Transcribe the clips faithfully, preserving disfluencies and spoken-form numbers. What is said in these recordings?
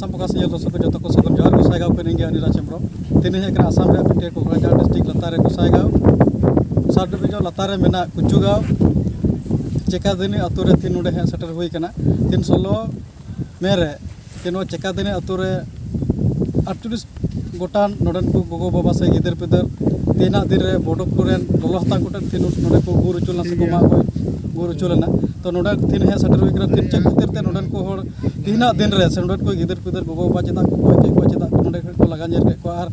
ᱟᱥᱟᱢ ᱯᱨᱚᱠᱟᱥ ᱧᱮᱞ ᱫᱚᱨᱥᱚᱠ ᱠᱚ ᱡᱚᱛᱚ ᱠᱚ ᱥᱟᱹᱜᱩᱱ ᱡᱚᱦᱟᱨ᱾ ᱜᱚᱸᱥᱟᱭᱜᱟᱸᱣ ᱠᱷᱚᱱ ᱤᱧ ᱜᱮ ᱟᱹᱱᱤᱨᱟᱡᱽ ᱦᱮᱢᱵᱨᱚᱢ᱾ ᱛᱮᱦᱮᱧ ᱦᱮᱡ ᱠᱟᱱᱟ ᱟᱥᱟᱢ ᱨᱮᱭᱟᱜ ᱢᱤᱫᱴᱮᱱ ᱠᱳᱠᱨᱟᱡᱷᱟᱲ ᱰᱤᱥᱴᱨᱤᱠᱴ ᱞᱟᱛᱟᱨ ᱨᱮ ᱜᱚᱸᱥᱟᱭᱜᱟᱸᱣ ᱥᱟᱵ ᱰᱤᱵᱷᱤᱡᱚᱱ ᱞᱟᱛᱟᱨ ᱨᱮ ᱢᱮᱱᱟᱜ ᱠᱩᱪᱩᱜᱟᱸᱣ᱾ ᱪᱮᱠᱟᱫᱤᱱᱤ ᱟᱛᱳ ᱨᱮ ᱛᱤᱦᱤᱧ ᱱᱚᱰᱮ ᱦᱮᱡ ᱥᱮᱴᱮᱨ ᱦᱩᱭ ᱠᱟᱱᱟ᱾ ᱛᱤᱦᱤᱧ ᱥᱳᱞᱳ ᱢᱮ ᱨᱮ ᱡᱮ ᱱᱚᱣᱟ ᱪᱮᱠᱟᱫᱤᱱᱤ ᱟᱛᱳ ᱨᱮ ᱟᱴᱪᱚᱞᱞᱤᱥ ᱜᱚᱴᱟᱝ ᱱᱚᱰᱮᱱ ᱠᱚ ᱜᱚᱜᱚ ᱵᱟᱵᱟ ᱥᱮ ᱜᱤᱫᱟᱹᱨ ᱯᱤᱫᱟᱹᱨ ᱛᱮᱦᱮᱧᱟᱜ ᱫᱤᱱ ᱨᱮ ᱵᱚᱰᱚᱠ ᱠᱚᱨᱮᱱ ᱞᱚᱞᱚ ᱦᱟᱛᱟᱝ ᱠᱚᱴᱷᱮᱱ ᱛᱤᱦᱤᱧ ᱱᱚᱰᱮ ᱠᱚ ᱜᱩᱨ ᱦᱚᱪᱚ ᱞᱮᱱᱟ ᱥᱮ ᱠᱚ ᱢᱟᱜ ᱜᱚᱡ ᱜᱩᱨ ᱦᱚᱪᱚ ᱞᱮᱱᱟ᱾ ᱛᱚ ᱱᱚᱰᱮ ᱛᱤᱦᱤᱧ ᱦᱮᱡ ᱥᱮᱴᱮᱨ ᱦᱩᱭ ᱠᱟᱱᱟ᱾ ᱛᱤᱦᱤᱧ ᱪᱮᱫ ᱠᱷᱟᱹᱛᱤᱨ ᱛᱮ ᱱᱚᱰᱮᱱ ᱠᱚ ᱦᱚᱲ ᱛᱮᱦᱮᱧᱟᱜ ᱫᱤᱱ ᱨᱮ ᱥᱮ ᱱᱚᱰᱮᱱ ᱠᱚ ᱜᱤᱫᱟᱹᱨ ᱯᱤᱫᱟᱹᱨ ᱜᱚᱜᱚ ᱵᱟᱵᱟ ᱪᱮᱫᱟᱜ ᱠᱚ ᱜᱚᱡ ᱠᱮᱫ ᱠᱚᱣᱟ, ᱪᱮᱫᱟᱜ ᱠᱚ ᱱᱚᱰᱮ ᱠᱷᱚᱱ ᱠᱚ ᱞᱟᱜᱟ ᱧᱤᱨ ᱠᱮᱫ ᱠᱚᱣᱟ, ᱟᱨ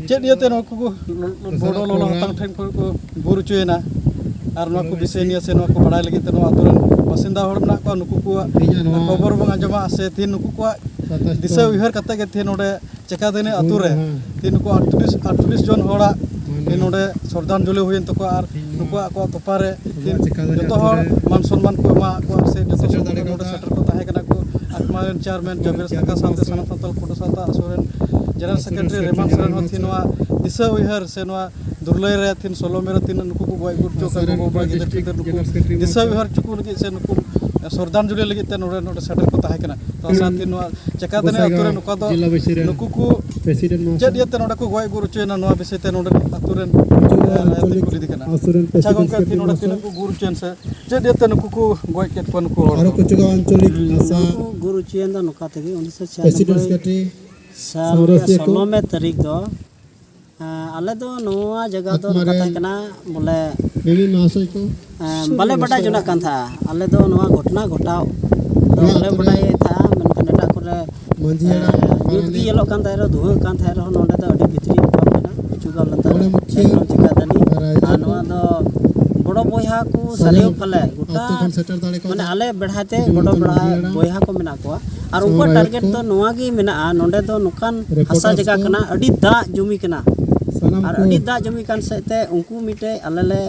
ᱪᱮᱫ ᱤᱭᱟᱹᱛᱮ ᱱᱚᱣᱟ ᱠᱚ ᱵᱚᱰᱚ ᱞᱚᱞᱚ ᱦᱟᱛᱟᱝ ᱴᱷᱮᱱ ᱠᱷᱚᱱ ᱠᱚ ᱜᱩᱨ ᱦᱚᱪᱚᱭᱮᱱᱟ, ᱟᱨ ᱱᱚᱣᱟ ᱠᱚ ᱵᱤᱥᱚᱭ ᱱᱤᱭᱮ ᱥᱮ ᱱᱚᱣᱟ ᱠᱚ ᱵᱟᱲᱟᱭ ᱞᱟᱹᱜᱤᱫ ᱛᱮ ᱱᱚᱣᱟ ᱟᱛᱳ ᱨᱮᱱ ᱵᱟᱥᱤᱱᱫᱟ ᱦᱚᱲ ᱢᱮᱱᱟᱜ ᱠᱚᱣᱟ, ᱱᱩᱠᱩ ᱠᱚᱣᱟᱜ ᱛᱮᱦᱮᱧᱟᱜ ᱱᱚᱣᱟ ᱠᱷᱚᱵᱚᱨ ᱵᱚᱱ ᱟᱸᱡᱚᱢᱟ ᱥᱮ ᱛᱮᱦᱮᱧ ᱱᱩᱠᱩ ᱠᱚᱣᱟᱜ ᱫᱤᱥᱟᱹ ᱩᱭᱦᱟᱹᱨ ᱠᱟᱛᱮ ᱜᱮ ᱛᱮᱦᱮᱧ ᱱᱚᱰᱮ ᱪᱮᱠᱟᱫᱤᱱᱤ ᱟᱛᱳ ᱨᱮ ᱛᱮᱦᱮᱧ ᱱᱩᱠᱩ ᱟᱴᱪᱚᱞᱞᱤᱥ ᱟᱴᱪᱚᱞᱞᱤᱥ ᱡᱚᱱ ᱦᱚᱲᱟᱜ ᱛᱮᱦᱮᱧ ᱱᱚᱰᱮ ᱥᱨᱚᱫᱷᱟᱧᱡᱚᱞᱤ ᱦᱩᱭᱮᱱ ᱛᱟᱠᱚᱣᱟ, ᱟᱨ ᱱᱩᱠᱩᱣᱟᱜ ᱟᱠᱚᱣᱟᱜ ᱛᱚᱯᱟ ᱨᱮ ᱛᱮᱦᱮᱧ ᱡᱚᱛᱚ ᱦᱚᱲ ᱢᱟᱱ ᱥᱚᱱᱢᱟᱱ ᱠᱚ ᱮᱢᱟᱜ ᱠᱚᱣᱟ ᱥᱮ ᱡᱚᱛᱚ ᱥᱚᱢᱚᱭ ᱱᱚᱰᱮ ᱥᱮᱴᱮᱨ ᱠᱚ ᱛᱟᱦᱮᱸ ᱠᱟᱱᱟ ᱠᱚ᱾ ᱟᱠᱢᱟ ᱨᱮᱱ ᱪᱮᱭᱟᱨᱢᱮᱱ ᱡᱟᱵᱤᱨ ᱥᱟᱠᱟ ᱥᱟᱶᱛᱮ ᱥᱟᱱᱟᱢ ᱥᱟᱱᱛᱟᱲ ᱯᱷᱳᱴᱳ ᱥᱟᱶᱛᱟ ᱟᱥᱚᱨ ᱨᱮᱱ ᱡᱮᱱᱟᱨᱟᱞ ᱥᱮᱠᱨᱮᱴᱟᱨᱤ ᱨᱮᱢᱟᱱ ᱥᱚᱨᱮᱱ ᱦᱚᱸ ᱛᱮᱦᱮᱧ ᱱᱚᱣᱟ ᱫᱤᱥᱟᱹ ᱩᱭᱦᱟᱹᱨ ᱥᱮ ᱱᱚᱣᱟ ᱫᱩᱨᱞᱟᱹᱭ ᱨᱮ ᱛᱤᱦᱤᱧ ᱥᱳᱞᱳ ᱢᱮ ᱨᱮ ᱛᱤᱱᱟᱹᱜ ᱱᱩᱠᱩ ᱠᱚ ᱜᱚᱡ ᱜᱩᱨ ᱦᱚᱪᱚ ᱠᱟᱜ ᱠᱚ ᱵᱟᱵᱟ ᱜᱤᱫᱟᱹᱨ ᱯᱤᱫᱟᱹᱨ ᱱᱩᱠᱩ ᱫᱤᱥᱟᱹ ᱩᱭᱦᱟᱹᱨ ᱦᱚᱪᱚ ᱠᱚ ᱞᱟᱹᱜᱤᱫ ᱥᱮ ᱱᱩᱠᱩ ᱥᱨᱚᱫᱷᱟᱧᱡᱚᱞᱤ ᱞᱟᱹᱜᱤᱫ ᱛᱮ ᱱᱚᱰᱮ ᱱᱚᱰᱮ ᱥᱮᱴᱮᱨ ᱠᱚ ᱛᱟᱦᱮᱸ ᱠᱟᱱᱟ᱾ ᱛᱚ ᱥᱟᱶᱛᱮ ᱱᱚᱣᱟ ᱪᱮᱠᱟᱛᱮ ᱟᱛᱳ ᱨᱮ ᱱᱚᱝᱠᱟ ᱫᱚ ᱱᱩᱠᱩ ᱠᱚ ᱪᱮᱫ ᱤᱭᱟᱹᱛᱮ ᱱᱚᱰᱮ ᱠᱚ ᱜᱚᱡ ᱜᱩᱨ ᱦᱚᱪᱚᱭᱮᱱᱟ ᱱᱚᱣᱟ ᱵᱤᱥᱚᱭ ᱛᱮ ᱱᱚᱰᱮ ᱟᱛᱳ ᱨᱮᱱ ᱟᱸᱡᱚᱢ ᱠᱩᱞᱤ ᱠᱟᱱᱟ᱾ ᱟᱪᱪᱷᱟ ᱜᱚᱝᱠᱮ, ᱛᱤᱦᱤᱧ ᱱᱚᱰᱮ ᱛᱤᱱᱟᱹᱜ ᱠᱚ ᱜᱩᱨ ᱦᱚᱪᱚᱭᱮᱱ ᱥᱮ ᱪᱮᱫ ᱤᱭᱟᱹᱛᱮ ᱱᱩᱠᱩ ᱠᱚ ᱜᱚᱡ ᱠᱮᱫ ᱠᱚᱣᱟ ᱱᱩᱠᱩ ᱦᱚᱲ ᱫᱚ? ᱱᱩᱠᱩ ᱜᱩᱨ ᱦᱚᱪᱚᱭᱮᱱ ᱫᱚ ᱱᱚᱝᱠᱟ ᱛᱮᱜᱮ ᱩᱱᱤᱥᱥᱚ ᱪᱷᱤᱭᱟᱱᱚᱵᱵᱳᱭ ᱥᱟᱞ ᱨᱮᱭᱟᱜ ᱥᱳᱞᱳ ᱢᱮ ᱛᱟᱹᱨᱤᱠᱷ ᱫᱚ ᱟᱸ, ᱟᱞᱮ ᱫᱚ ᱱᱚᱣᱟ ᱡᱟᱭᱜᱟ ᱫᱚ ᱱᱚᱝᱠᱟ ᱛᱟᱦᱮᱸ ᱠᱟᱱᱟ, ᱵᱚᱞᱮ, ᱢᱤᱢᱤ ᱢᱟᱦᱟᱥᱚᱭ ᱠᱚ ᱟᱸ, ᱵᱟᱞᱮ ᱵᱟᱰᱟᱭ ᱡᱚᱱᱟᱜ ᱠᱟᱱ ᱛᱟᱦᱮᱸᱫ᱾ ᱟᱞᱮ ᱫᱚ ᱱᱚᱣᱟ ᱜᱷᱚᱴᱚᱱᱟ ᱜᱷᱚᱴᱟᱣ ᱫᱚ ᱵᱟᱞᱮ ᱵᱟᱰᱟᱭ ᱛᱟᱦᱮᱸᱫ, ᱢᱮᱱᱠᱷᱟᱱ ᱮᱴᱟᱜ ᱠᱚᱨᱮ ᱢᱟᱹᱡᱷᱤ ᱦᱟᱲᱟᱢ, ᱟᱸ, ᱧᱩᱛ ᱜᱮ ᱧᱮᱞᱚᱜ ᱠᱟᱱ ᱛᱟᱦᱮᱸ ᱨᱮᱦᱚᱸ, ᱫᱷᱩᱣᱟᱹ ᱠᱟᱱ ᱛᱟᱦᱮᱸ ᱨᱮᱦᱚᱸ, ᱱᱚᱸᱰᱮ ᱫᱚ ᱟᱹᱰᱤ ᱵᱷᱤᱛᱨᱤ ᱠᱚ ᱢᱮᱱᱟ, ᱠᱤᱪᱷᱩ ᱜᱟᱱ ᱞᱟᱛᱟᱨ ᱢᱩᱠᱷᱤᱭᱟᱹ ᱮᱠᱫᱚᱢ ᱪᱮᱠᱟ ᱫᱟᱹᱱᱤ᱾ ᱟᱨ ᱱᱚᱣᱟ ᱫᱚ ᱵᱚᱲᱚ ᱵᱚᱭᱦᱟ ᱠᱚ ᱥᱟᱞᱮᱣ ᱯᱷᱟᱞᱮ ᱜᱚᱴᱟ, ᱢᱟᱱᱮ, ᱟᱞᱮ ᱵᱮᱲᱦᱟᱭ ᱛᱮ ᱵᱚᱲᱚ ᱵᱚᱭᱦᱟ ᱠᱚ ᱢᱮᱱᱟᱜ ᱠᱚᱣᱟ᱾ ᱟᱨ ᱩᱱᱠᱩᱣᱟᱜ ᱴᱟᱨᱜᱮᱴ ᱫᱚ ᱱᱚᱣᱟ ᱜᱮ ᱢᱮᱱᱟᱜᱼᱟ, ᱱᱚᱰᱮ ᱫᱚ ᱱᱚᱝᱠᱟᱱ ᱦᱟᱥᱟ ᱡᱟᱭᱜᱟ ᱠᱟᱱᱟ, ᱟᱹᱰᱤ ᱫᱟᱜ ᱡᱩᱢᱤ ᱠᱟᱱᱟ᱾ ᱟᱨ ᱟᱹᱰᱤ ᱫᱟᱜ ᱡᱩᱢᱤ ᱠᱟᱱ ᱥᱮᱫ ᱛᱮ ᱩᱱᱠᱩ ᱢᱤᱫᱴᱮᱡ ᱟᱞᱮ ᱞᱮ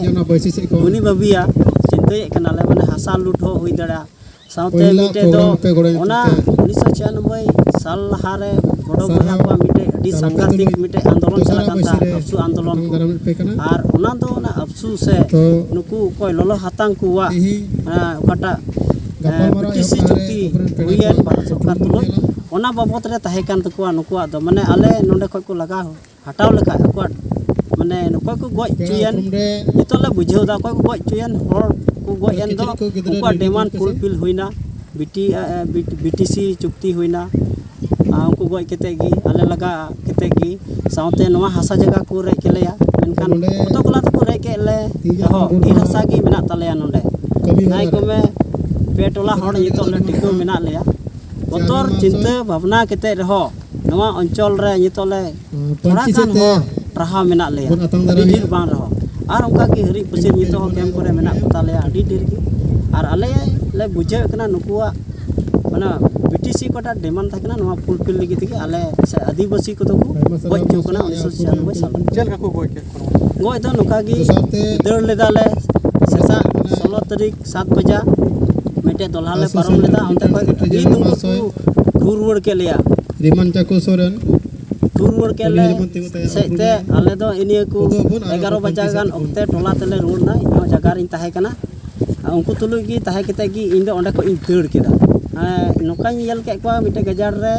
ᱩᱱᱤ ᱵᱷᱟᱹᱵᱤᱭᱟ, ᱪᱤᱱᱛᱟᱹᱭᱮᱫ ᱠᱟᱱᱟᱞᱮ, ᱢᱟᱱᱮ, ᱦᱟᱥᱟ ᱞᱩᱴ ᱦᱚᱸ ᱦᱩᱭ ᱫᱟᱲᱮᱭᱟᱜᱼᱟ᱾ ᱥᱟᱶᱛᱮ ᱢᱤᱫᱴᱮᱡ ᱫᱚ ᱚᱱᱟ ᱩᱱᱤᱥᱥᱚ ᱪᱷᱤᱭᱟᱱᱚᱵᱵᱳᱭ ᱥᱟᱞ ᱞᱟᱦᱟᱨᱮ ᱵᱚᱲᱚ ᱵᱚᱭᱦᱟ ᱠᱚᱣᱟᱜ ᱢᱤᱫᱴᱮᱡ ᱟᱹᱰᱤ ᱥᱟᱝᱜᱷᱟᱛᱤᱠ ᱢᱤᱫᱴᱮᱡ ᱟᱱᱫᱳᱞᱚᱱ ᱪᱟᱞᱟᱜ ᱠᱟᱱ ᱛᱟᱦᱮᱸᱫ, ᱟᱵᱥᱩ ᱟᱱᱫᱳᱞᱚᱱ ᱠᱚ᱾ ᱟᱨ ᱚᱱᱟ ᱫᱚ ᱚᱱᱟ ᱟᱵᱥᱩ ᱥᱮ ᱱᱩᱠᱩ ᱚᱠᱚᱭ ᱞᱚᱞᱚ ᱦᱟᱛᱟᱝ ᱠᱚᱣᱟᱜ, ᱟᱸ, ᱚᱠᱟᱴᱟᱜ, ᱟᱸ, ᱵᱨᱤᱴᱤᱥ ᱪᱩᱠᱛᱤ ᱦᱩᱭᱮᱱ ᱵᱷᱟᱨᱚᱛ ᱥᱚᱨᱠᱟᱨ ᱛᱩᱞᱩᱡ, ᱚᱱᱟ ᱵᱟᱵᱚᱫ ᱨᱮ ᱛᱟᱦᱮᱸ ᱠᱟᱱ ᱛᱟᱠᱚᱣᱟ ᱱᱩᱠᱩᱣᱟᱜ ᱫᱚ, ᱢᱟᱱᱮ ᱟᱞᱮ ᱱᱚᱰᱮ ᱠᱷᱚᱱ ᱠᱚ ᱞᱟᱜᱟ ᱦᱟᱛᱟᱣ ᱞᱮᱠᱷᱟᱱ ᱟᱠᱚᱣᱟᱜ, ᱢᱟᱱᱮ ᱚᱠᱚᱭ ᱠᱚ ᱜᱚᱡ ᱦᱚᱪᱚᱭᱮᱱ, ᱱᱤᱛᱚᱜ ᱞᱮ ᱵᱩᱡᱷᱟᱹᱣ ᱮᱫᱟ ᱚᱠᱚᱭ ᱠᱚ ᱜᱚᱡ ᱦᱚᱪᱚᱭᱮᱱ, ᱦᱚᱲ ᱠᱚ ᱜᱚᱡ ᱮᱱ ᱫᱚ ᱩᱱᱠᱩᱣᱟᱜ ᱰᱤᱢᱟᱱᱰ ᱯᱷᱩᱞᱯᱷᱤᱞ ᱦᱩᱭᱱᱟ, ᱵᱤᱴᱤ ᱵᱤᱴᱤᱥᱤ ᱪᱩᱠᱛᱤ ᱦᱩᱭᱱᱟ᱾ ᱟᱨ ᱩᱱᱠᱩ ᱜᱚᱡ ᱠᱟᱛᱮᱫ ᱜᱮ, ᱟᱞᱮ ᱞᱟᱜᱟ ᱠᱟᱛᱮᱫ ᱜᱮ, ᱥᱟᱶᱛᱮ ᱱᱚᱣᱟ ᱦᱟᱥᱟ ᱡᱟᱭᱜᱟ ᱠᱚ ᱨᱮᱡ ᱠᱮᱫ ᱞᱮᱭᱟ, ᱢᱮᱱᱠᱷᱟᱱ ᱠᱚᱛᱚᱠ ᱜᱩᱞᱟ ᱫᱚᱠᱚ ᱨᱮᱡ ᱠᱮᱫ ᱞᱮ ᱨᱮᱦᱚᱸ ᱰᱷᱮᱨ ᱦᱟᱥᱟ ᱜᱮ ᱢᱮᱱᱟᱜ ᱛᱟᱞᱮᱭᱟ ᱱᱚᱰᱮ᱾ ᱱᱟᱭ ᱠᱚᱢᱮ ᱯᱮ ᱴᱚᱞᱟ ᱦᱚᱲ ᱱᱤᱛᱚᱜ ᱞᱮ ᱴᱤᱠᱟᱹᱣ ᱢᱮᱱᱟᱜ ᱞᱮᱭᱟ᱾ ᱵᱚᱛᱚᱨ ᱪᱤᱱᱛᱟᱹ ᱵᱷᱟᱵᱽᱱᱟ ᱠᱟᱛᱮᱫ ᱨᱮᱦᱚᱸ ᱱᱚᱣᱟ ᱚᱧᱪᱚᱞ ᱨᱮ ᱱᱤᱛᱚᱜ ᱞᱮ ᱛᱷᱚᱲᱟ ᱜᱟᱱ ᱦᱚᱲ ᱴᱟᱨᱦᱟᱣ ᱢᱮᱱᱟᱜ ᱞᱮᱭᱟ, ᱟᱹᱰᱤ ᱰᱷᱮᱨ ᱵᱟᱝ ᱨᱮᱦᱚᱸ᱾ ᱟᱨ ᱚᱱᱠᱟ ᱜᱮ ᱦᱤᱨᱤᱡ ᱯᱟᱹᱥᱤᱨ ᱱᱤᱛᱚᱜ ᱦᱚᱸ ᱠᱮᱢᱯ ᱠᱚᱨᱮ ᱢᱮᱱᱟᱜ ᱠᱚ ᱛᱟᱞᱮᱭᱟ ᱟᱹᱰᱤ ᱰᱷᱮᱨ ᱜᱮ᱾ ᱟᱨ ᱟᱞᱮ ᱞᱮ ᱵᱩᱡᱷᱟᱹᱣᱮᱫ ᱠᱟᱱᱟ ᱱᱩᱠᱩᱣᱟᱜ ᱚᱱᱟ ᱵᱤᱴᱤᱥᱤ ᱚᱠᱟᱴᱟᱜ ᱰᱤᱢᱟᱱᱰ ᱛᱟᱦᱮᱸ ᱠᱟᱱᱟ, ᱱᱚᱣᱟ ᱯᱷᱩᱞᱯᱷᱤᱞ ᱞᱟᱹᱜᱤᱫ ᱛᱮᱜᱮ ᱟᱞᱮ ᱥᱮ ᱟᱹᱫᱤᱵᱟᱹᱥᱤ ᱠᱚᱫᱚ ᱠᱚ ᱜᱚᱡ ᱦᱚᱪᱚ ᱠᱟᱱᱟ ᱩᱱᱤᱥᱥᱚ ᱪᱷᱤᱭᱟᱱᱚᱵᱵᱳᱭ ᱥᱟᱞ ᱨᱮ᱾ ᱪᱮᱫ ᱞᱮᱠᱟ ᱠᱚ ᱜᱚᱡ ᱠᱮᱫ ᱠᱚᱣᱟ? ᱜᱚᱡ ᱫᱚ ᱱᱚᱝᱠᱟ ᱜᱮ ᱫᱟᱹᱲ ᱞᱮᱫᱟ ᱞᱮ ᱥᱮᱛᱟᱜ ᱥᱳᱞᱳ ᱛᱟᱹᱨᱤᱠᱷ ᱥᱟᱛ ᱵᱟᱡᱟ ᱢᱤᱫᱴᱮᱡ ᱫᱚᱞᱦᱟ ᱞᱮ ᱯᱟᱨᱚᱢ ᱞᱮᱫᱟ, ᱚᱱᱛᱮ ᱠᱷᱚᱡ ᱜᱮ ᱩᱱᱠᱩ ᱠᱚ ᱴᱩᱨ ᱨᱩᱣᱟᱹᱲ ᱠᱮᱫ ᱞᱮᱭᱟ᱾ ᱨᱤᱢᱟᱱ ᱪᱟᱠᱚ ᱥᱚᱨᱮᱱ᱾ ᱴᱩᱨ ᱨᱩᱣᱟᱹᱲ ᱠᱮᱫ ᱞᱮ ᱥᱮᱫ ᱛᱮ ᱟᱞᱮ ᱫᱚ ᱤᱱᱟᱹ ᱠᱚ ᱮᱜᱟᱨᱚ ᱵᱟᱡᱟ ᱜᱟᱱ ᱚᱠᱛᱮ ᱴᱚᱞᱟ ᱛᱮᱞᱮ ᱨᱩᱣᱟᱹᱲ ᱮᱱᱟ᱾ ᱤᱧ ᱦᱚᱸ ᱡᱟᱭᱜᱟ ᱨᱤᱧ ᱛᱟᱦᱮᱸ ᱠᱟᱱᱟ᱾ ᱟᱨ ᱩᱱᱠᱩ ᱛᱩᱞᱩᱡ ᱜᱮ ᱛᱟᱦᱮᱸ ᱠᱟᱛᱮᱫ ᱜᱮ ᱤᱧ ᱫᱚ ᱚᱸᱰᱮ ᱠᱷᱚᱡ ᱤᱧ ᱫᱟᱹᱲ ᱠᱮᱫᱟ᱾ ᱦᱮᱸ, ᱱᱚᱝᱠᱟᱧ ᱧᱮᱞ ᱠᱮᱫ ᱠᱚᱣᱟ ᱢᱤᱫᱴᱮᱡ ᱜᱟᱡᱟᱲ ᱨᱮ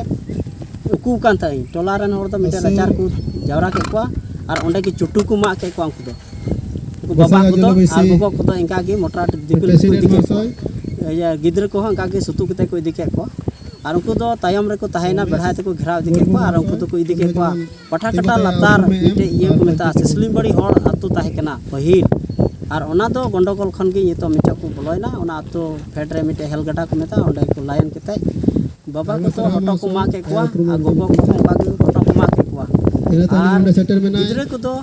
ᱩᱠᱩ ᱠᱟᱱ ᱛᱟᱦᱮᱸᱫ ᱤᱧ᱾ ᱴᱚᱞᱟ ᱨᱮᱱ ᱦᱚᱲ ᱫᱚ ᱢᱤᱫᱴᱮᱡ ᱨᱟᱪᱟ ᱨᱮᱠᱚ ᱡᱟᱣᱨᱟ ᱠᱮᱫ ᱠᱚᱣᱟ ᱟᱨ ᱚᱸᱰᱮ ᱜᱮ ᱪᱩᱴᱩ ᱠᱚ ᱢᱟᱜ ᱠᱮᱫ ᱠᱚᱣᱟ ᱩᱱᱠᱩ ᱫᱚ᱾ ᱩᱱᱠᱩ ᱵᱟᱵᱟ ᱠᱚᱫᱚ ᱟᱨ ᱜᱚᱜᱚ ᱠᱚᱫᱚ ᱤᱱᱠᱟ ᱜᱮ ᱢᱚᱴᱨᱟ ᱫᱤᱯᱤᱞ ᱠᱚ ᱤᱫᱤ ᱠᱮᱫ ᱠᱚᱣᱟ᱾ ᱤᱭᱟᱹ, ᱜᱤᱫᱽᱨᱟᱹ ᱠᱚᱦᱚᱸ ᱚᱱᱠᱟ ᱜᱮ ᱥᱩᱛᱩᱜ ᱠᱟᱛᱮ ᱠᱚ ᱤᱫᱤ ᱠᱮᱫ ᱠᱚᱣᱟ᱾ ᱟᱨ ᱩᱱᱠᱩ ᱫᱚ ᱛᱟᱭᱚᱢ ᱨᱮᱠᱚ ᱛᱟᱦᱮᱸᱭᱮᱱᱟ, ᱵᱮᱲᱦᱟᱭ ᱛᱮᱠᱚ ᱜᱷᱮᱨᱟᱣ ᱤᱫᱤ ᱠᱮᱫ ᱠᱚᱣᱟ ᱟᱨ ᱩᱱᱠᱩ ᱫᱚᱠᱚ ᱤᱫᱤ ᱠᱮᱫ ᱠᱚᱣᱟ ᱯᱟᱴᱷᱟ ᱠᱟᱴᱟ ᱞᱟᱛᱟᱨ ᱢᱤᱫᱴᱮᱡ ᱤᱭᱟᱹ ᱠᱚ ᱢᱮᱛᱟᱜᱼᱟ, ᱥᱤᱥᱞᱤᱢ ᱵᱟᱲᱤ ᱦᱚᱲ ᱟᱹᱛᱩ ᱛᱟᱦᱮᱸ ᱠᱟᱱᱟ ᱯᱟᱹᱦᱤᱞ᱾ ᱟᱨ ᱚᱱᱟ ᱫᱚ ᱜᱚᱱᱰᱚᱜᱳᱞ ᱠᱷᱚᱱ ᱜᱮ ᱱᱤᱛᱚᱜ ᱢᱤᱫᱴᱮᱡ ᱠᱚ ᱵᱚᱞᱚᱭᱮᱱᱟ᱾ ᱚᱱᱟ ᱟᱹᱛᱩ ᱯᱷᱮᱰ ᱨᱮ ᱢᱤᱫᱴᱮᱡ ᱦᱮᱞ ᱜᱟᱰᱟ ᱠᱚ ᱢᱮᱛᱟᱜᱼᱟ, ᱚᱸᱰᱮ ᱠᱚ ᱞᱟᱭᱤᱱ ᱠᱟᱛᱮᱫ ᱵᱟᱵᱟ ᱠᱚᱫᱚ ᱦᱚᱴᱚᱜ ᱠᱚ ᱢᱟᱜ ᱠᱮᱫ ᱠᱚᱣᱟ ᱟᱨ ᱜᱚᱜᱚ ᱠᱚᱦᱚᱸ ᱚᱱᱠᱟ ᱜᱮ ᱦᱚᱴᱚᱜ ᱠᱚ ᱢᱟᱜ ᱠᱮᱫ ᱠᱚᱣᱟ᱾ ᱟᱨ ᱜᱤᱫᱽᱨᱟᱹ ᱠᱚᱫᱚ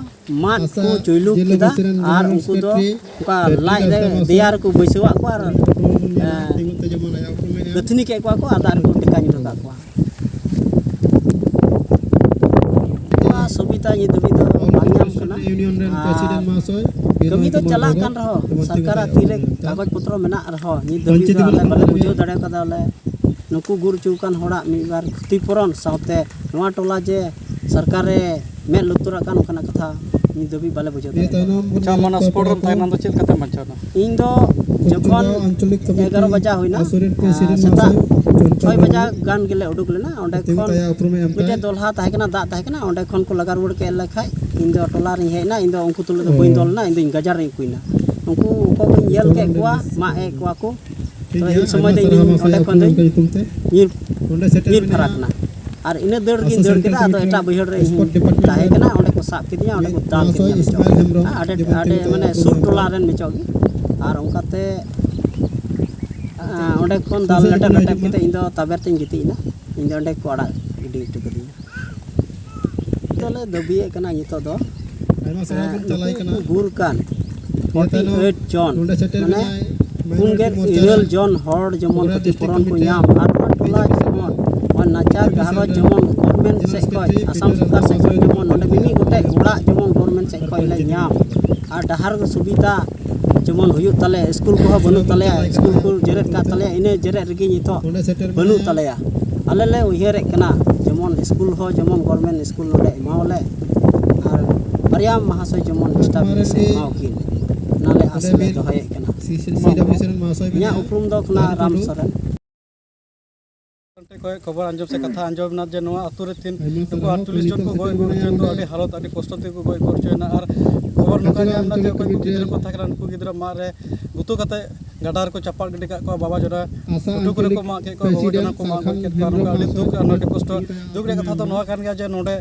ᱢᱟᱫ ᱠᱚ ᱪᱩᱭᱞᱩ ᱠᱮᱫᱟ ᱟᱨ ᱩᱱᱠᱩ ᱫᱚ ᱚᱱᱠᱟ ᱞᱟᱡ ᱨᱮ ᱫᱮᱭᱟ ᱨᱮᱠᱚ ᱵᱟᱹᱭᱥᱟᱹᱣᱟᱜ ᱠᱚᱣᱟ ᱟᱨ, ᱮ, ᱜᱟᱹᱛᱷᱱᱤ ᱠᱮᱫ ᱠᱚᱣᱟ ᱠᱚ ᱟᱨ ᱫᱟᱜ ᱨᱮᱠᱚ ᱴᱮᱠᱟ ᱧᱩᱨ ᱟᱠᱟᱫ ᱠᱚᱣᱟ᱾ ᱱᱚᱣᱟ ᱥᱩᱵᱤᱫᱷᱟ ᱱᱤᱛ ᱫᱷᱟᱹᱵᱤᱡ ᱫᱚ ᱵᱟᱝ ᱧᱟᱢ ᱠᱟᱱᱟ᱾ ᱟᱨ ᱠᱟᱹᱢᱤ ᱫᱚ ᱪᱟᱞᱟᱜ ᱠᱟᱱ ᱨᱮᱦᱚᱸ ᱥᱚᱨᱠᱟᱨᱟᱜ ᱛᱤᱨᱮ ᱠᱟᱜᱚᱡᱽ ᱯᱚᱛᱨᱚ ᱢᱮᱱᱟᱜ ᱨᱮᱦᱚᱸ ᱱᱤᱛ ᱫᱷᱟᱹᱵᱤᱡ ᱫᱚ ᱟᱞᱮ ᱵᱟᱞᱮ ᱵᱩᱡᱷᱟᱹᱣ ᱫᱟᱲᱮ ᱠᱟᱫᱟ ᱵᱚᱞᱮ ᱱᱩᱠᱩ ᱜᱩᱨ ᱦᱚᱪᱚ ᱟᱠᱟᱱ ᱦᱚᱲᱟᱜ ᱢᱤᱫ ᱵᱟᱨ ᱠᱷᱚᱛᱤ ᱯᱩᱨᱚᱱ ᱥᱟᱶᱛᱮ ᱱᱚᱣᱟ ᱴᱚᱞᱟ ᱡᱮ ᱥᱚᱨᱠᱟᱨᱮ ᱢᱮᱫ ᱞᱩᱛᱩᱨᱟᱜ ᱠᱟᱱ ᱚᱱᱠᱟᱱᱟᱜ ᱠᱟᱛᱷᱟ ᱱᱤᱛ ᱫᱷᱟᱹᱵᱤᱡ ᱵᱟᱞᱮ ᱵᱩᱡᱷᱟᱹᱣ ᱫᱟᱲᱮᱭᱟᱜ ᱠᱟᱱᱟ᱾ ᱟᱪᱪᱷᱟ, ᱢᱟᱱᱮ ᱥᱯᱚᱴ ᱨᱮᱢ ᱛᱟᱦᱮᱸ ᱠᱟᱱ ᱫᱚ ᱪᱮᱫ ᱞᱮᱠᱟᱛᱮᱢ ᱵᱟᱧᱪᱟᱣ ᱮᱱᱟ? ᱤᱧ ᱫᱚ ᱡᱚᱠᱷᱚᱱ ᱮᱜᱟᱨᱚ ᱵᱟᱡᱟ ᱦᱩᱭᱱᱟ, ᱥᱮᱛᱟᱜ ᱪᱷᱚᱭ ᱵᱟᱡᱟ ᱜᱟᱱ ᱜᱮᱞᱮ ᱩᱰᱩᱠ ᱞᱮᱱᱟ᱾ ᱚᱸᱰᱮ ᱠᱷᱚᱱ ᱢᱤᱫᱴᱮᱡ ᱫᱚᱞᱦᱟ ᱛᱟᱦᱮᱸ ᱠᱟᱱᱟ, ᱫᱟᱜ ᱛᱟᱦᱮᱸ ᱠᱟᱱᱟ, ᱚᱸᱰᱮ ᱠᱷᱚᱱ ᱠᱚ ᱞᱟᱜᱟ ᱨᱩᱣᱟᱹᱲ ᱠᱮᱫ ᱞᱮ ᱠᱷᱟᱡ, ᱤᱧ ᱫᱚ ᱴᱚᱞᱟ ᱨᱤᱧ ᱦᱮᱡ ᱮᱱᱟ, ᱤᱧ ᱫᱚ ᱩᱱᱠᱩ ᱛᱩᱞᱩᱡ ᱫᱚ ᱵᱟᱹᱧ ᱫᱚᱞ ᱞᱮᱱᱟ, ᱤᱧ ᱫᱚᱧ ᱜᱟᱡᱟᱲ ᱨᱤᱧ ᱩᱠᱩᱭᱮᱱᱟ᱾ ᱩᱱᱠᱩ ᱚᱠᱚᱭ ᱠᱚᱧ ᱧᱮᱞ ᱠᱮᱫ ᱠᱚᱣᱟ, ᱢᱟᱜ ᱮᱫ ᱠᱚᱣᱟ ᱠᱚ, ᱛᱚ ᱤᱱ ᱥᱚᱢᱚᱭ ᱫᱚ ᱤᱧ ᱚᱸᱰᱮ ᱠᱷᱚᱱ ᱫᱚᱧ ᱧᱤᱨ, ᱧᱤᱨ ᱯᱷᱟᱨᱟᱠ ᱮᱱᱟ᱾ ᱟᱨ ᱤᱱᱟᱹ ᱫᱟᱹᱲ ᱜᱤᱧ ᱫᱟᱹᱲ ᱠᱮᱫᱟ, ᱟᱫᱚ ᱮᱴᱟᱜ ᱵᱟᱹᱭᱦᱟᱹᱲ ᱨᱮ ᱤᱧ ᱛᱟᱦᱮᱸ ᱠᱟᱱᱟ, ᱚᱸᱰᱮ ᱠᱚ ᱥᱟᱵ ᱠᱮᱫᱤᱧᱟ, ᱚᱸᱰᱮ ᱠᱚ ᱫᱟᱞ ᱠᱮᱫᱤᱧᱟ ᱢᱮᱪᱚᱜ᱾ ᱟᱹᱰᱤ, ᱟᱹᱰᱤ ᱢᱟᱱᱮ ᱥᱩᱨ ᱴᱚᱞᱟ ᱨᱮᱱ ᱢᱮᱪᱚᱜ ᱜᱮ᱾ ᱟᱨ ᱚᱱᱠᱟᱛᱮ, ᱟᱸ, ᱚᱸᱰᱮ ᱠᱷᱚᱱ ᱫᱟᱞ ᱞᱮᱴᱮᱵ ᱞᱮᱴᱮᱵ ᱠᱟᱛᱮ ᱤᱧ ᱫᱚ ᱛᱟᱵᱮᱨ ᱛᱮᱧ ᱜᱤᱛᱤᱡ ᱮᱱᱟ᱾ ᱤᱧ ᱫᱚ ᱚᱸᱰᱮ ᱠᱚ ᱟᱲᱟᱜ ᱜᱤᱰᱤ ᱦᱚᱴᱚ ᱠᱟᱹᱫᱤᱧᱟ᱾ ᱫᱚᱞᱮ ᱫᱟᱹᱵᱤᱭᱮᱫ ᱠᱟᱱᱟ ᱱᱤᱛᱚᱜ ᱫᱚ, ᱟᱭᱢᱟ ᱥᱟᱨᱦᱟᱣ ᱵᱚᱱ ᱪᱟᱞᱟᱭ ᱠᱟᱱᱟ᱾ ᱜᱩᱨ ᱠᱟᱱ forty eight ᱡᱚᱱ, ᱢᱟᱱᱮ ᱯᱩᱱ ᱜᱮᱞ ᱤᱨᱟᱹᱞ ᱡᱚᱱ ᱦᱚᱲ ᱡᱮᱢᱚᱱ ᱠᱷᱚᱛᱤᱯᱩᱨᱚᱱ ᱠᱚ ᱧᱟᱢ, ᱟᱨ ᱱᱚᱣᱟ ᱴᱚᱞᱟ ᱡᱮᱢᱚᱱ, ᱱᱚᱣᱟ ᱱᱟᱪᱟᱨ ᱜᱷᱟᱨᱚᱸᱡᱽ ᱡᱮᱢᱚᱱ government ᱥᱮᱫ ᱠᱷᱚᱱ, ᱟᱥᱟᱢ ᱥᱚᱨᱠᱟᱨ ᱥᱮᱫ ᱠᱷᱚᱱ ᱡᱮᱢᱚᱱ ᱱᱚᱰᱮ ᱢᱤᱢᱤᱫ ᱜᱚᱴᱮᱡ ᱚᱲᱟᱜ ᱡᱮᱢᱚᱱ government ᱥᱮᱫ ᱠᱷᱚᱱ ᱞᱮ ᱧᱟᱢ, ᱟᱨ ᱰᱟᱦᱟᱨ ᱥᱩᱵᱤᱫᱷᱟ ᱡᱮᱢᱚᱱ ᱦᱩᱭᱩᱜ ᱛᱟᱞᱮᱭᱟ, ᱥᱠᱩᱞ ᱠᱚᱦᱚᱸ ᱵᱟᱹᱱᱩᱜ ᱛᱟᱞᱮᱭᱟ, ᱥᱠᱩᱞ ᱠᱚ ᱡᱮᱨᱮᱫ ᱠᱟᱜ ᱛᱟᱞᱮᱭᱟ, ᱤᱱᱟᱹ ᱡᱮᱨᱮᱫ ᱨᱮᱜᱮ ᱱᱤᱛᱚᱜ ᱵᱟᱹᱱᱩᱜ ᱛᱟᱞᱮᱭᱟ᱾ ᱟᱞᱮ ᱞᱮ ᱩᱭᱦᱟᱹᱨᱮᱫ ᱠᱟᱱᱟ ᱡᱮᱢᱚᱱ ᱥᱠᱩᱞ ᱦᱚᱸ ᱡᱮᱢᱚᱱ government ᱥᱠᱩᱞ ᱱᱚᱰᱮ ᱮᱢᱟᱣᱟᱞᱮ, ᱟᱨ ᱵᱟᱨᱭᱟ ᱢᱟᱦᱟᱥᱚᱭ ᱡᱮᱢᱚᱱ establish ᱮᱢᱟᱣᱟᱠᱤᱱ, ᱚᱱᱟ ᱞᱮ ᱟᱥ ᱞᱮ ᱫᱚᱦᱚᱭᱮᱫ ᱠᱟᱱᱟ᱾ ᱤᱧᱟᱹᱜ ᱩᱯᱨᱩᱢ ᱫᱚ ᱠᱟᱱᱟ ᱨᱟᱢ ᱥᱚᱨᱮᱱ᱾ ᱴᱷᱮᱱ ᱠᱷᱚᱱ ᱠᱷᱚᱵᱚᱨ ᱟᱸᱡᱚᱢ ᱥᱮ ᱠᱟᱛᱷᱟ ᱟᱸᱡᱚᱢ ᱮᱱᱟ ᱡᱮ ᱱᱚᱣᱟ ᱟᱹᱛᱩ ᱨᱮ ᱛᱤᱱ ᱱᱩᱠᱩ ᱟᱴᱪᱚᱞᱞᱤᱥ ᱡᱚᱱ ᱠᱚ ᱜᱚᱡ ᱜᱩᱨ ᱦᱚᱪᱚᱭᱮᱱ ᱫᱚ, ᱟᱹᱰᱤ ᱦᱟᱞᱚᱛ, ᱟᱹᱰᱤ ᱠᱚᱥᱴᱚ ᱛᱮᱠᱚ ᱜᱚᱡ ᱜᱩᱨ ᱦᱚᱪᱚᱭᱮᱱᱟ᱾ ᱟᱨ ᱠᱷᱚᱵᱚᱨ ᱱᱚᱝᱠᱟ ᱧᱟᱢ ᱮᱱᱟ ᱡᱮ ᱚᱠᱚᱭ ᱠᱚ ᱜᱤᱫᱽᱨᱟᱹ ᱠᱚ ᱛᱟᱦᱮᱸ ᱠᱟᱱᱟ, ᱱᱩᱠᱩ ᱜᱤᱫᱽᱨᱟᱹ ᱢᱟᱫ ᱨᱮ ᱜᱩᱛᱩ ᱠᱟᱛᱮ ᱜᱟᱰᱟ ᱨᱮᱠᱚ ᱪᱟᱯᱟᱫ ᱜᱤᱰᱤ ᱠᱟᱜ ᱠᱚᱣᱟ᱾ ᱵᱟᱵᱟ ᱡᱚᱱᱟ ᱴᱩᱴᱩ ᱠᱚᱨᱮ ᱠᱚ ᱢᱟᱜ ᱠᱮᱫ ᱠᱚᱣᱟ, ᱜᱚᱜᱚ ᱡᱚᱱᱟ ᱠᱚ ᱢᱟᱜ ᱜᱚᱡ ᱠᱮᱫ ᱠᱚᱣᱟ᱾ ᱱᱚᱝᱠᱟ ᱟᱹᱰᱤ ᱫᱩᱠ ᱟᱨ ᱟᱹᱰᱤ ᱠᱚᱥᱴᱚ᱾ ᱫᱩᱠ ᱨᱮᱭᱟᱜ ᱠᱟᱛᱷᱟ ᱫᱚ ᱱᱚᱣᱟ ᱠᱟᱱ ᱜᱮᱭᱟ ᱡᱮ ᱱᱚᱰᱮ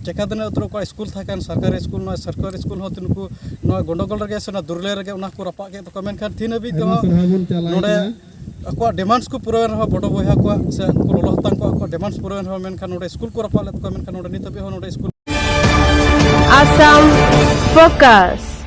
ᱪᱮᱠᱟᱫᱤᱱᱟᱹ ᱟᱹᱛᱩ ᱨᱮ ᱚᱠᱟ ᱥᱠᱩᱞ ᱛᱟᱦᱮᱸ ᱠᱟᱱ, ᱥᱚᱨᱠᱟᱨᱤ ᱥᱠᱩᱞ, ᱱᱚᱣᱟ ᱥᱚᱨᱠᱟᱨᱤ ᱥᱠᱩᱞ ᱦᱚᱸ ᱱᱩᱠᱩ ᱱᱚᱣᱟ ᱜᱚᱱᱰᱚᱜᱳᱞ ᱨᱮᱜᱮ ᱥᱮ ᱚᱱᱟ ᱫᱩᱨᱞᱮ ᱨᱮᱜᱮ ᱚᱱᱟ ᱠᱚ ᱨᱟᱯᱟᱜ ᱠᱮᱫ ᱛᱟᱠᱚᱣᱟ᱾ ᱢᱮᱱᱠᱷᱟᱱ ᱛᱤᱦᱤᱧ ᱦᱟᱹᱵᱤᱡ ᱛᱮᱦᱚᱸ ᱱᱚᱰᱮ ᱟᱠᱚᱣᱟᱜ demands ᱠᱚ ᱯᱩᱨᱟᱹᱣ ᱮᱱ ᱨᱮᱦᱚᱸ, ᱵᱚᱰᱚ ᱵᱚᱭᱦᱟ ᱠᱚᱣᱟᱜ ᱥᱮ ᱩᱱᱠᱩ ᱞᱚᱞᱚ ᱦᱟᱛᱟᱝ ᱠᱚᱣᱟᱜ ᱟᱠᱚᱣᱟᱜ demands ᱯᱩᱨᱟᱹᱣ ᱮᱱ ᱨᱮᱦᱚᱸ, ᱢᱮᱱᱠᱷᱟᱱ ᱱᱚᱰᱮ ᱥᱠᱩᱞ ᱠᱚ ᱨᱟᱯᱟᱜ ᱞᱮᱫ ᱛᱟᱠᱚᱣᱟ, ᱢᱮᱱᱠᱷᱟᱱ ᱱᱚᱰᱮ ᱱᱤᱛ ᱦᱟᱹᱵᱤᱡ ᱦᱚᱸ ᱱᱚᱰᱮ ᱥᱠᱩᱞ Assam Focus.